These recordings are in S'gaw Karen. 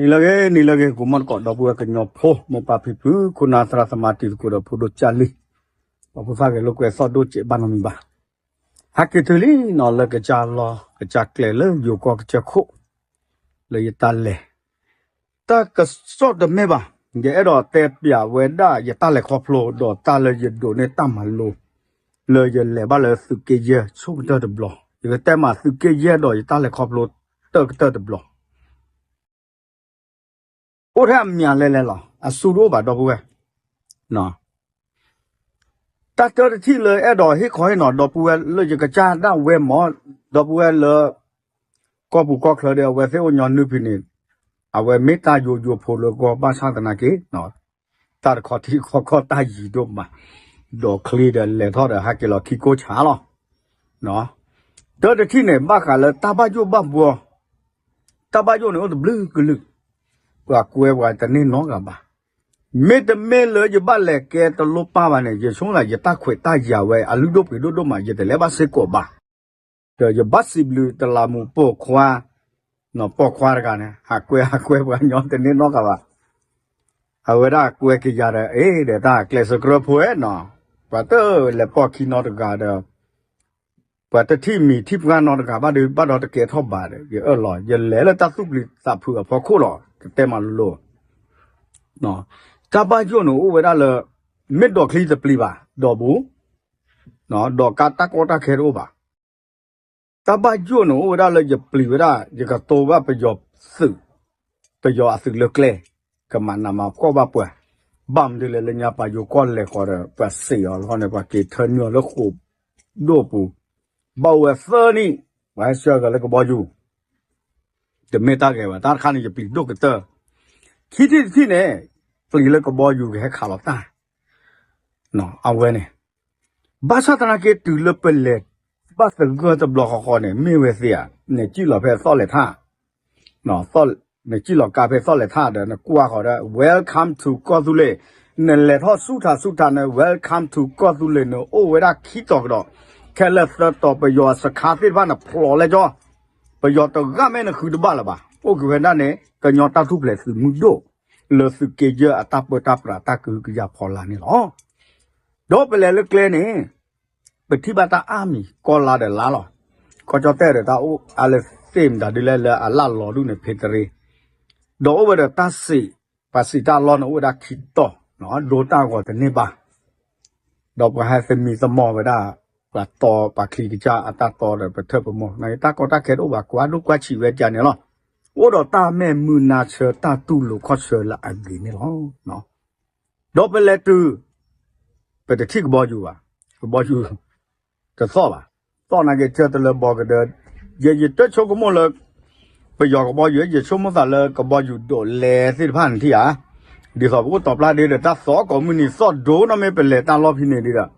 နံၤလၢအဂ့ၤ နံၤလၢအဂ့ၤ ကိးမုၢ်နံၤကိး ဒီပုၢ်ဝဲၢ်ကညီဖိ မိၢ်ပၢ်ဖံဖု ခိၣ်နၢ်သရၣ်သမါတံၤသကိးဒီးဖိဒိၣ်ကၢ်လံၢ် ဒီဖိသၣ်ဂဲၤလိာ်ကွဲသီၣ်ဒိၣ်စဲးဘၣ်နီတမံၤဘၣ်. ဟဲက့ၤတုၤလံနီၤ လၢကစၢ်လီၢ်ကစၢ်ကျဲလၢယိၤကီၢ်ကစၢၢ်ခိၣ် လၢယတၢ်လဲၤ တၢ်ကစီၣ်တမ့ၢ်ဘၣ်, ယအဲၣ်ဒိးတဲပျးဝဲဒၣ်ယတၢ်လဲၤခီဖျိ ဒီးတၢ်လၢယဒိးန့ၢ်တၢ်မၤလိ လၢယလဲၤဘၣ်လၢသုးက့ယဲၢ်ဆိကတၢၢ်တဘျီ, ယကတဲမးသုးက့ယဲၢ်ဒီးယတၢ်လဲၤခီဖျိ တၢၢ်ကတၢၢ်တဘျီ အိၣ်ထဲအမံၤလဲၣ်လဲၣ်လီၤ, အစူတအိၣ်ဘၣ် ဒီပုၢ်ဝဲၢ် တၢ်တၢတထံၣ်လၢအဲၣ်ဒိးဟ့ၣ်ခီဟ့ၣ်နီၤ ဒီပုၢ်ဝဲၢ်လၢယကစၢ်ဒၣ်ဝဲမၢ်, ဒီပုၢ်ဝဲၢ်လၢ ကီၢ်ပူၤကီၢ်ချၢဒီး အဝဲသ့ၣ်အိၣ်ညီနုၢ်ဖံန့ၣ်, အဝဲမ့ၢ်တၢ်ယိယိဖိလၢဂီၢ် ဘၣ်ဆၣ်သနာ်က့ တၢ်တခီထံကီၢ်တၢ်ယံၤဒိၣ်မး, ဒီးချံဒီးလဲၤထီၣ်ဒီးဟးက့ၤလီၤခံကိးဆၣ်လီၤ. တၢတထံၣ်န့ၣ် ဘၣ်ဃးလၢတၢ်ဘၣ်ယိၣ်ဘၣ်ဘှီ, တၢ်ဘၣ်ယိၣ်န့ၣ်အိၣ်တဘျုးကလုာ်, ပှၤကွဲပှၤတန့ၢ်နီတဂၤဘၣ်. မ့တမ့ၢ်လၢယဘၣ်လဲၤကဲတလိၣ်ပၢ်ဘၣ်န့ၣ် ယဆိကမိၣ်သး ယတၢ်ခွဲးတၢ်ယာ်ဝဲ အလုၢ်ဒိၣ်ပှ့ၤဒိၣ်ဒိၣ်မး ယတလဲၤဘၣ်စ့ၢ်ကီးဘၣ်. ဒီးယဘၣ်စံးဘျုးတလးမူးပိာ်ခွါ, ပိာ်ခွါတဂၤန့ၣ် ဟးကွဲဟးကွဲပှၤညီတန့ၢ်နီတဂၤဘၣ်. အဝဲဒၣ်ကွဲကယၤဒီး အ့ ဒီးတၢ်ကျဲးစၢးကြၢးဖိနီၤ, ပှၤတလဲၤပိာ်ခံနီတဂၤဒီး ပှၤတထံၣ်မံၤထံၣ်ပှၢ်နီတဂၤဘၣ်ဒီး ဘၣ်ဒီးတကဲထီၣ်ဘၣ်ဒီး ယအၢၣ်လီၤ ယလဲၤလၢတၢ်သူၣ်ပျံၤသးဖုးအဖီခိၣ်လီၤ. ကတဲမးလိၤလိၤ, တၢ်ဘၣ်ယိၣ်န့ၣ်အိၣ်ဝဲဒၣ်လၢ မ့ၢ်ဒိးချံတပျံၤဘၣ် ဒီးဘူး, ဒီးကါတၢ်ကီတၢ်ခဲတအိၣ်ဘၣ်. တၢ်ဘၣ်ယိၣ်န့ၣ်အိၣ်ဝဲဒၣ်လၢယပျံၤဝဲဒၣ် ယကတိၤဘၣ်ပယီၤသုး, ပယီၤအသုးလၢကျဲ, ကမၤနးမၤဖှီၣ်ဘၣ်ပှၤ, ဘၣ်မနုၤလဲၣ်လၢညါပှၤယိၤကီၢ်လဲၤဃီဒီး ပှၤစံးအီၤလီၤန့ၣ် ပှၤက့ၤထၢနုာ်အီၤလၢဃိာ်ဒိၣ်ပူၤ, ဘၣ်အိၣ်ဝဲသၢနံၣ်, ပှၤဟဲဆှၢအီၤလၢကဘီယူၤ တမ့ၢ်တၢ်ဂဲၤဘၣ် တၢ်တခါန့ၣ် ယပျံၤဒိၣ်ကတၢၢ်, ခံထံၣ်တထံၣ်န့ၣ် ပျံၤလၢကဘီယူၤကဟဲခးလီၤတၢ်, အဝဲန့ၣ်, ဘၣ်ဆၣ်သနာ်က့တုၤလၢပလဲၤဘၣ်သဂၢၢ်တဘျီဃီဃီန့ၣ် မ့ၢ်ဝဲသ့ဧါ, နစံၣ်လီၤဖဲသီၣ်လဲၤထၣ် နစံၣ်လီၤကါဖဲသီၣ်လဲၤထၣ်ဒီး နကွၢ်ဃီဒီး Welcome to ကီၢ်သူလ့ၤ, နလဲၤထီၣ်ဆူထးဆူထးန့ၣ် Welcome to ကီၢ်သူလ့ၤန့ၣ် အိၣ်ဝဲဒၣ်ခံတီၤကဒီး, ခဲလၢာ်သၢတီၤ ပယီၤအစခါသ့ၣ်တဖၣ်န့ၣ် ဖျိးလဲကၠီ, ပယီၤတဂၤမ့ၢ်နဃုတဘၣ်လၢၤဘၣ်, အိၣ်က့ၤဝဲဒၣ်န့ၣ် ကညီတၢ်ထူၣ်ဖျဲးသုးမုၢ်ဒိၣ်, လၢသုးက့ယဲၢ်အတၢ်ပၢတၢ်ပြးတၢ်ကဟုကယာ်ဖီလာ်န့ၣ်လီၤ. ဒီးပလဲၤလၢကျဲန့ၣ် ပထံၣ်ဘၣ်တၢ်အါမံၤ ကီၢ်လါဒီးလါလီၤ. ကီၢ်ကၠီၣ်တဲၣ်ဒီးတၢ်အိၣ်အါလၢသ့ၣ်မတၤဒ်လဲၣ်လၢအလၢ်လီၤဒူၣ်န့ၣ် ဖ့တရ့, ဒီးအိၣ်ဝဲဒီးတၢ်စံး, ပှၤစံးတၢ်လီၢ်န့ၣ်အိၣ်ဝဲဒၣ်ခံတီၤ, ဒိတၢ်ဂီၤတန့ၢ်ဘၣ် ဒီးပှၤဟဲသမံသမိးဝဲဒၣ် ပှၤတီပှၤချံကစၢ်အတၢ်တီဒီးပထၢၣ်ပမိၢ် တၢ်ကီတၢ်ခဲတအိၣ်ဘၣ် ကွၢ်ဒိၣ်ကွၢ်ဆံးဝဲကန့ၣ်လီၤ. အိၣ်ဒီးတၢ်မဲာ်မုာ်နါဆၢတၢ်တူၢ်လိာ်ခီၣ်ဆၢလၢအဂ့ၤန့ၣ်လီၤ. ဒီးပလဲၤတုၤ ပတထံၣ်ကဘီယူၤဘၣ်, ကဘီယူၤ တသီၣ်ဘၣ်, သီၣ်နာ်က့ၤဆၢတလၢဘီကဒၢ, ယဲယတဆိကမိၣ်လၢ ပယီၤကဘီယူၤ ယဆိကမိၣ်သးလၢကဘီယူၤဒိးလဲသ့ၣ်တဖၣ်န့ၣ်ထံၣ်ဧါ, ဒ်သိးပအိၣ်တီၤပျၢ်ဒ့ဒီး တၢ်သီၣ်ကိးမုၢ်နံၤသီၣ်ဒိၣ်နီၢ်မ့ၢ်ပလဲၤတၢ်လီၢ်ဖဲန့ၣ်ဒ်ဒီး,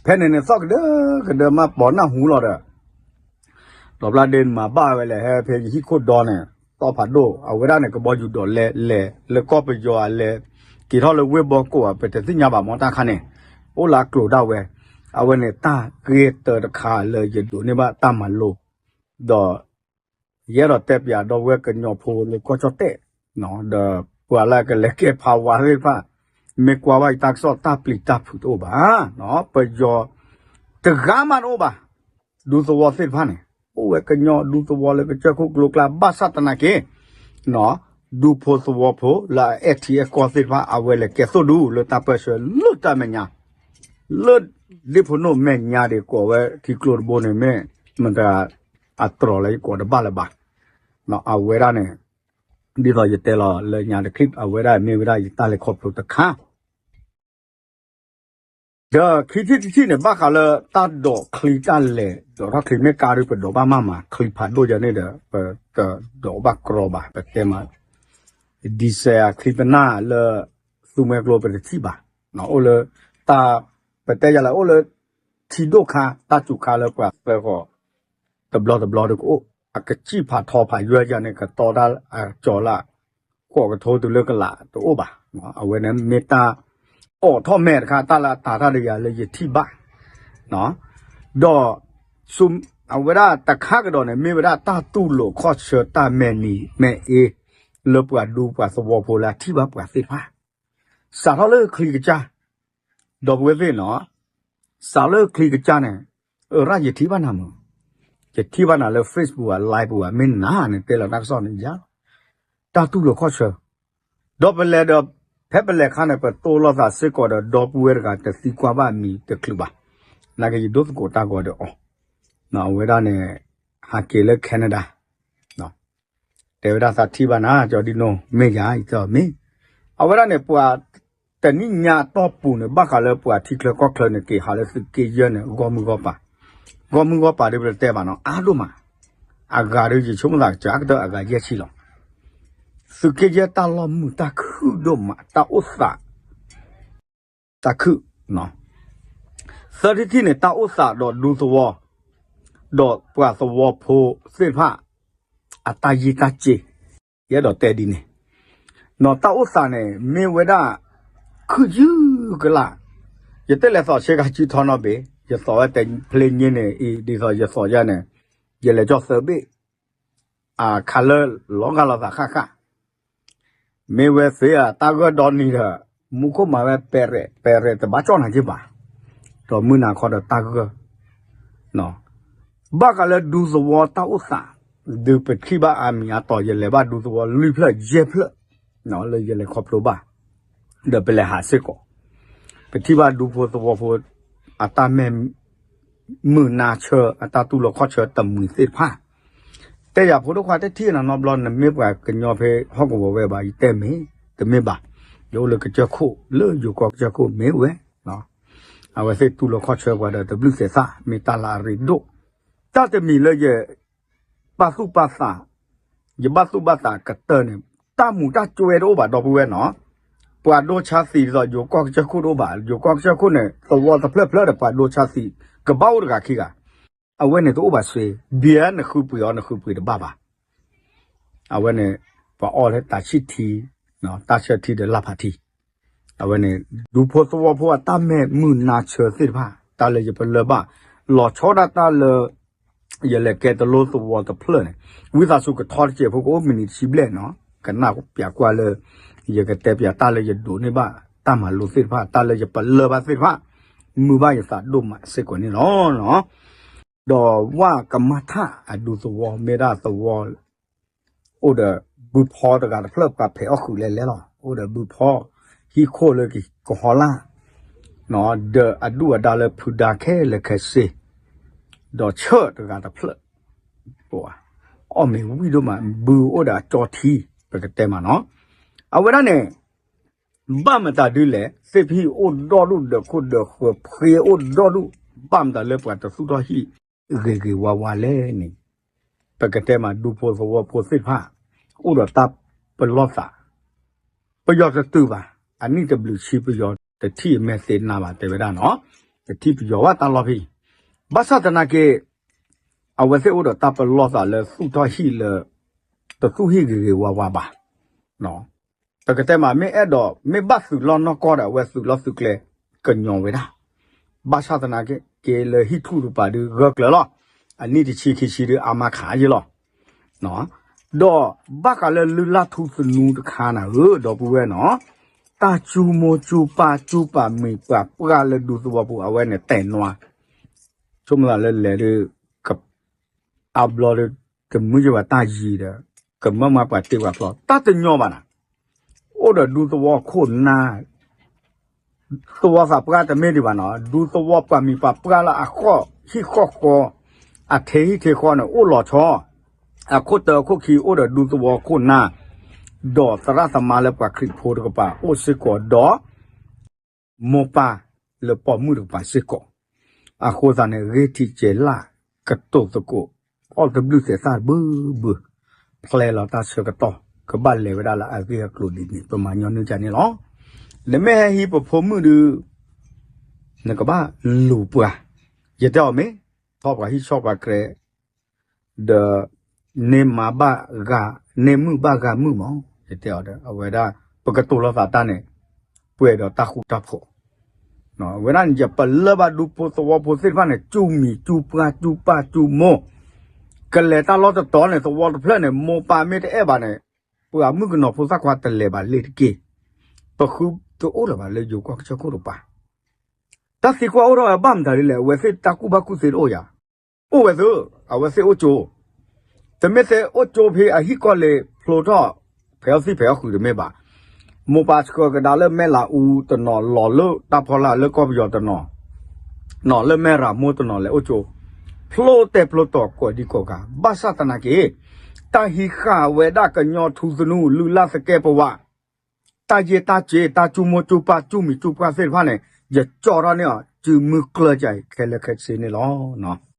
ဖဲန့ၣ်န့ၣ်သီၣ်ကဒၢကဒၢမးပိာ်နၢ်ဟူလီၤဒီး တီၤပျၢ်ဒ့မၤဘၣ်ဝဲလဲၣ် ဟဲဖဲယဟံၣ်ခိၣ်ဒီန့ၣ် သီၣ်ဖးဒိၣ် အဝဲဒၣ်န့ၣ် ကဘီယူၤဒိးလဲလဲၤလၢကီၢ်ပယီၤအလဲၤ က့ၤထီၣ်လၢဝ့ၢ်ဘီကိၣ်ဧါ ပတသ့ၣ်ညါဘၣ်မ့ၢ်တၢ်ခါန့ၣ် အိၣ်လၢအကျိၤဒၣ်ဝဲ, အဝဲန့ၣ်တၢ်ဂ့ၤတၢတခါလၢယဒိးန့ၢ်ဘၣ်တၢ်မၤလိ, ဒီး ယအဲၣ်ဒိးတဲပျးဒီပုၢ်ဝဲၢ်ကညီဖိလၢကီၢ်ကၠီၣ်တဲၣ်, ဒီးပှၤလၢကလဲၤကဲဖးဝါသ့ၣ်တဖၣ်, မ့ၢ်ကွၢ်ဘၣ်ယတၢ်ကစီၣ်တၢ်ပျံၤတၢ်ဖုးတအိၣ်ဘၣ်, ပယီၤ တဂၤမးတအိၣ်ဘၣ်, ဒူသဝီသ့ၣ်တဖၣ်န့ၣ် အိၣ်ဝဲကညီဒူသဝီလၢကစၢၢ်ခိၣ်ကျိၤကျါ ဘၣ်ဆၣ်သနာ်က့ ဒူဖိသဝီဖိလၢအအဲၣ်ထံအဲၣ်ကီၢ်သ့ၣ်တဖၣ် အဝဲလဲၤကဲသိၣ်ဒူလၢတၢ်ပၢဆှၢလၢတၢ်မဲာ်ညါ, လၢဒ့ဖိနိၣ်မဲာ်ညါဒံးကိးဝဲထံကျိတဘိန့ၣ်မ့ၢ် မတၤ အတြီၤလၢယကိးတဘၣ်လၢၤဘၣ်, အဝဲဒၣ်န့ၣ် ဒ်သိးယတဲလီၤလၢညါတချံး အဝဲဒၣ်မ့ၢ်ဝဲဒၣ်ယတၢ်လဲၤခီဖျိတခါ ဒီးခံထံၣ်တထံၣ်န့ၣ် ဘၣ်ဃးလၢတၢ်ဒိးချံတၢ်လဲၤ ဒိးထီၣ်ချံမ့ၢ်ကါဒုး ပဒိးဘၣ်မးမး ချံဖးဒိၣ်ယၤန့ၣ်ဒီး ပတဒိးဘၣ်ကြီဘၣ် ပတဲမး ဒံစဲးအချံပနၢ်လၢ သူမွဲကျိပတထံၣ်ဘၣ်, အိၣ်လၢ တၢ် ပတဲယၤလၢအိၣ်လၢ ထံဒိၣ်ခါ တၢ်စူၤခါလၢပှၤသၢဃီၤ တဘျီတဘျီဒီးကအိၣ် အကစံၣ်ဖးထီဖးယွဲယၤန့ၣ် ကတီတၢ်အကၠီၤလၢ ဃိးကထိတုၤလၢကလးတအိၣ်ဘၣ်, အဝဲန့ၣ်မ့ၢ်တၢ် အိးထီၣ်မဲာ်တခါ တၢ်လၢအတၤတၢ်ဒီးယၤလၢယထံၣ်ဘၣ်, ဒီး အဝဲဒၣ်တခါကဒီးန့ၣ် မ့ၢ်ဝဲဒၣ်တၢ်တူၢ်လိာ်ခီၣ်ဆၢတၢ်မဲာ်နံၤမဲာ်အ့ လၢပှၤဒူပှၤသဝီဖိလၢအထံၣ်ဘၣ်ပှၤသ့ၣ်တဖၣ်, စးထီၣ်လၢချံကစၢ်, ဒီပုၢ်ဝဲၢ်သ့ၣ်နီၤ, စးလၢချံကစၢ်န့ၣ်, အရၣ်ယထံၣ်ဘၣ်နၤမုၢ်, ယထံၣ်ဘၣ်နၤလၢ Facebook အ live ပူၤ မ့ၢ်နၤန့ၣ် တဲလီၤတၢ်ကစီၣ်န့ၣ်ယါလီၤ, တၢ်တူၢ်လိာ်ခီၣ်ဆၢ ဒီးပလဲၤဒီး, ဖဲပလဲၤခါန့ၣ် ပတိၢ်လိာ်သးစ့ၢ်ကီးဒီး ဒီပုၢ်ဝဲၢ်တဂၤတသံကွၢ်ဘၣ်မံၤတချုးဘၣ်, နာ်က့ယဒိသကိးတၢ်ဂီၤဒီးအီၤ, အဝဲဒၣ်န့ၣ်, ဟးက့ၤလၢ Canada, တဲဝဲဒၣ်သးထံၣ်ဘၣ်နၤ ကၠီဒံနိ မ့ၢ်ယၤ ယတဲအီၤမ့ၢ်, အဝဲဒၣ်န့ၣ် ပှၤတနံၣ်ညါအတီၢ်ပူၤန့ၣ် ဘၣ်ဃးလၢပှၤထံချၢကီၢ်ချၢန့ၣ် က့ၤဟးလၢသုးက့ယဲၢ်န့ၣ် ဂီၢ်မုၢ်ဂီၢ်ပၤ, ဂီၢ်မုၢ်ဂီၢ်ပၤဒ်ပတဲဘၣ်နီၤ အါဒိၣ်မး, အဂၤဒီးယဆိကမိၣ်သးကစၢ်ကတၢၢ်အဂၤယဲၢ်ဆံလီၤ, သုးက့ယဲၢ်တၢ်လီၢ်မုာ်တၢ်ခုၣ်ဒိၣ်မး တၢ်အိၣ်သး တၢ်ခုၣ်, သၢထံၣ်တထံၣ်န့ၣ် တၢ်အိၣ်သးဒီးဒူသဝီ, ဒီးပှၤသဝီဖိသ့ၣ်တဖၣ်, အတၢ်ယံာ်တၢ်စ့, ယအဲၣ်ဒိးတဲဒ်န့ၣ်, နီၢ်တၢ်အိၣ်သးန့ၣ် မ့ၢ်ဝဲဒၣ်, ခုၣ်ယုၢ်ကလာ်, ယတလဲၤသိးဆ့ကၤစုထီနီတဘ့ၣ် ယသိးဝဲတဲဖျ့ည့န့ၣ်အံၤ ဒ်သိးယသိးယဲန့ၣ်, ယလဲၤကၠီၣ်သၢဘ့ၣ်, အခါလၢလီၤဂာ်လိာ်သးဃၣ်ဃၣ် မ့ၢ်ဝဲသ့ဧါ တၢ်ဂၢၢ်ဒီနံၤဒီး, မူခိၣ်မၤဝဲပဲရဲၣ် ပဲရဲၣ်တဘၣ်ကၠီၣ်နၤက့ဘၣ်, ဒီးမုၢ်နၤခီဒီးတၢ်ဂၢၢ်, ဘၣ်ဃးလၢဒူသဝီတၢ်အိၣ်သး, ဒုးပထံၣ်ဘၣ်အါမံၤအါတီၤ ယလဲၤဘၣ်ဒူသဝီလွံၢ်ဖျၢၣ်ယဲၢ်ဖျၢၣ်, လၢယလဲၤခီဖျိဘၣ်, ဒီးပလဲၤဟးစ့ၢ်ကီး, ပထံၣ်ဘၣ်ဒူဖိသဝီဖိ, အတၢ်မဲာ် မုာ်နါဆၢ အတၢ်တူၢ်လိာ်ခီၣ်ဆၢတမှံၤသ့ၣ်တဖၣ်, တဲယၤဖိဒိၣ်ခွါတထံၣ်နၤနီတဘျီ နမ့ၢ်ပှၤကညီဖဲဟီၣ်ကဝီၤဝဲဘၣ် ယတဲမ့ၢ်, တမ့ၢ်ဘၣ်, ယအိၣ်လၢကစၢၢ်ခိၣ် လၢယိၤကီၢ်ကစၢၢ်ခိၣ်မ့ၢ်ဝဲ, အဝဲသ့ၣ်တူၢ်လိာ်ခီၣ်ဆၢပှၤဒီးတဘျုးသဲးသၣ် မ့ၢ်တၢ်လၢအရ့ဒိၣ်, တၢ်တမံၤလၢယ ပာ်သူၣ်ပာ်သး, ယဘၣ်သူၣ်ဘၣ်သးကတၢၢ်န့ၣ် တၢ်မူၤတၢ်ကွဲတအိၣ်ဘၣ်ဒီပုၢ်ဝဲၢ်နီၤ, ပှၤဒိဆါသံးဒ်သိးယိၤကီၢ်ကစၢၢ်ခိၣ်တအိၣ်ဘၣ်, ယိၤကီၢ်ကစၢၢ်ခိၣ်န့ၣ် သဝီတဖျၢၣ်ဖျၢၣ်ဒီးပှၤဒိဆါသံး ကဘၣ်အိၣ်တဂၤခံဂၤ, အဝဲန့ၣ်တအိၣ်ဘၣ်စ့, ဘၣ်နဃုပှ့ၤအီၤ နဃုပှ့ၤတဘၣ်ဘၣ် အဝဲန့ၣ် ပှၤအီၣ်လၢတၢ်ဆံၣ်ထံ, တၢ်ဆၢထံဒီးလၢ်ဖးထံ, အဝဲန့ၣ် ဒူဖိသဝီဖိအတၢ်မဲာ်မုာ်နါဆၢသ့ၣ်တဖၣ် တၢ်လၢယပလၢၢ်ဘၣ်, လီၤဆီဒၣ်တၢ်လၢ ယလဲၤကဲတလိသဝီတဖျၢၣ်န့ၣ်, ဝံသးစူၤကထီတစဲးဖိကအိၣ်မံးနံးတဆံဘျဲၣ်နီၤ, ကနၣ်ပျးကွၢ်လၢ ယကတဲပျးတၢ်လၢယဒိးန့ၢ်ဘၣ် တၢ်မၤလိသ့ၣ်တဖၣ် တၢ်လၢယပလၢၢ်ဘၣ်သ့ၣ်တဖၣ်, မုာ်ဘၣ်ယသးဒိၣ်မးစ့ၢ်ကီးန့ၣ်လီၤ. ဒီးဝၣ်ကမၣ်ထၣ်အဒူသဝီ မ့ၢ်ဒၣ်သဝီ အိၣ်ဒီးဘုဖီတဂၤတဖျၢၣ် ပှၤဖဲးအီၣ်ဃုာ်လဲၤလဲၤလီၤ. အိၣ်ဒီးဘုဖီ ဟံၣ်ခိၣ်လၢကဟီလၢ်, ဒီးအဒူၣ်အဒါလၢဖုဒါခဲလၢာ်ခဲဆ့, ဒီးဆၢၣ်တဂၤတဖျၢၣ်, အီၣ်မ့ၤဝံၣ်ဒိၣ်မး ဘုအိၣ်ဒီးအကၠီထံ ပကတဲမးနီၤ. အဝဲဒၣ်န့ၣ် ဘၣ်မတၤဒ်လဲၣ် သ့ၣ်ဖဟံၣ်အိၣ်ဒီဒူၣ် ဒီးခိၣ်ဒီးဃၢၤဖှ့အိၣ်ဒီဒူၣ်, ဘၣ်မတၤလၢပှၤတသူၣ်ထီၣ်ဟံၣ်ဂ့ၤဂ့ၤဝါဝါလဲၣ်န့ၣ်, ပကတဲမးဒူဖိသဝီဖိသ့ၣ်တဖၣ် အိၣ်ဒီးတၢ်ပလီၢ်သး, ပယီၤတတုာ်ဘၣ်, အနံၣ်တဘျုးဆံ ပယီၤတထံၣ်အမဲာ်သ့နါဘၣ် တဲဝဲဒၣ်နီၤ, တထံၣ်ပယီၤဘၣ်တၢ်လီၢ်ဖဲအံၤ, ဘၣ်ဆၣ်သနာ်က့ အဝဲသ့ၣ်အိၣ်ဒီးတၢ်ပလီၢ်သးလၢသူၣ်ထီၣ်ဟံၣ်လၢ တသူၣ်ဟံၣ်ဂ့ၤဂ့ၤဝါဝါဘၣ်. ပကတဲမး မ့ၢ်အဲၣ်ဒိး မ့ၢ်ဘၣ်သုးလီၢ်နီၢ်ကီၢ်ဒီး အဝဲသုးလီၢ်သုးကျဲကညီၤဝဲဒၣ်, ဘၣ်ဆၣ်သနာ်က့ က့ၤလၢဟံၣ်ထူၣ်တကပၤဒုးဂၢၢ်ကျၢၤလီၤ, အနံၣ်တဆံခံဆံဒုးအါမးခးယဲလီၤ. ဒီးဘၣ်ဃးလၢလုၢ်လၢ်ထူသနူတခါနၤဧၢ ဒီပုၢ်ဝဲၢ်နီၤ, တၢ်စူမိၢ်စူပၢ်စူပာ်မံၤပှၤပှၢ်လၢဒူသဝီပူၤ အဝဲန့ၣ်တဲာ်နွါ, ဆိကမိၣ်သးလၢလဲၤဒုး အါဘျီဒီး ကမုာ်ယဘၣ်တၢ်ယံၤဒီး ကမၢမၤပှၤတ့ပှၤဖျီ တၢ်တညီဘၣ်နၤ, အိၣ်ဒီးဒူသဝီခိၣ်နၢ် သဝီသးပှၢ်တမ့ၢ်ဒံးဘၣ်နီၤ, ဒူသဝီပှၤမံၤပှၤပှၢ်လၢအဃီၣ်ဟံၣ်ဃီၣ်ဃီ, အထဲဟံၣ်ထဲဃီန့ၣ် အိၣ်လီၤဆီ, အခိၣ်တၢအခိၣ်ခံအိၣ်ဒီးဒူသဝီခိၣ်နၢ်, ဒီးသရၣ်သမါလၢပှၤခရံာ်ဖိတကပၤအိၣ်စ့ၢ်ကီးဒီး မိၢ်ပၢ်လၢပိာ်မုၣ်တကပၤစ့ၢ်ကီး, အဃိသတးန့ၣ် ဂ့ၢ်ထံးစဲးလၢ် ကတိၤသကိး အီၣ်တဘျုးသဲးသၣ်တဘုဘု, ဖျဲလီၤတၢ်ဆၢကတီၢ် ကဘၣ်လဲၤဝဲဒၣ်လၢအဂ့ၢ်အကျိၤဒ်န့ၣ် ပမၤညီနုၢ်ကန့ၣ်လီၤ. နမ့ၢ်ဟဲဟံးပဖိမုၣ်ဒုး နကဘၣ်လူၤပှၤ, ယတဲအီၤမ့ၢ် ထီၣ်ပှၤဟံၣ်ဆီၣ်ပှၤကြဲး ဒီး န့ၢ်မါဘၣ်ဂၤ, န့ၢ်မုၣ်ဘၣ်ဂၤမုၣ်မး, ယတဲအီၤဒီး အဝဲဒၣ် ပကတိၤလိာ်သးတၢ်န့ၣ် ပှဲၤဒီးတၢ်ဃူတၢ်ဖိး, အဝဲဒၣ်န့ၣ် ယပလၢၢ်ဘၣ်ဒူဖိသဝီဖိသ့ၣ်တဖၣ်န့ၣ် စူမံၤစူပှၢ်စူပၢ်စူမိၢ်, ကလဲၤတၢ်လီၢ်တတီၤန့ၣ် သဝီတဖျၢၣ်န့ၣ် မိၢ်ပၢ်မ့ၢ်တအဲၣ်ဘၣ်န့ၣ် ပှၤမုၣ်ကနီၤဖိသၣ်ခွါတလဲၤဘၣ်လ့ၤတက့ၢ်. ပဃုတအိၣ်လၢၤဘၣ်လၢယိၤကီၢ်ကစၢၢ်ခိၣ်တပၤ. တၢ်သံကွၢ်အိၣ်ထီၣ်ဝဲဘၣ်မတၤဒ်လဲၣ်, အဝဲသ့ၣ်တၢ်ကူၣ်ဘၣ်ကူၣ်သ့တအိၣ်ယၤ. အိၣ်ဝဲသ့ၣ်, အဝဲသ့ၣ်အိၣ်ကၠိ, တမ့ၢ်သ့ၣ်အိၣ်ကၠိဖဲအဟံၣ်ကီၢ်လ့ၤဖျိထီၣ် ဖဲအီသံၣ်ဖဲအီဃုာ်တမ့ၢ်ဘၣ်. မိၢ်ပၢ်ဆှၢကဒါလၢမဲၢ်လးအူတနီၤ လီၤလၢတၢ်ဖီလာ်လၢကီၢ်ပယီၤတနီၤ, နီၤလၢမဲၢ်ရမိၢ်တနီၤလဲၤအိၣ်ကၠိ, ဖျိတဲဖျိတီၤကိးဒံကိးဂၤ, ဘၣ်ဆၣ်သနာ်က့ တၢ်ဟံးဃာ်ဝဲဒၣ်ကညီထူသနူ လုၢ်လၢ်သကဲာ်ပဝး, တၢ်ယ့ၢ်တၢ်စ့ၤ တၢ်ကူၣ်မိၢ်ကူၣ်ပၢ် ကူၣ်မံၤကူၣ်ပှၢ်သ့ၣ်တဖၣ်န့ၣ် ယကၠီထီၣ်န့ၢ်အီၤ စုမုၢ်ကျၢၢ်ကဲခဲလၢာ်ခဲဆ့န့ၣ်လီၤ.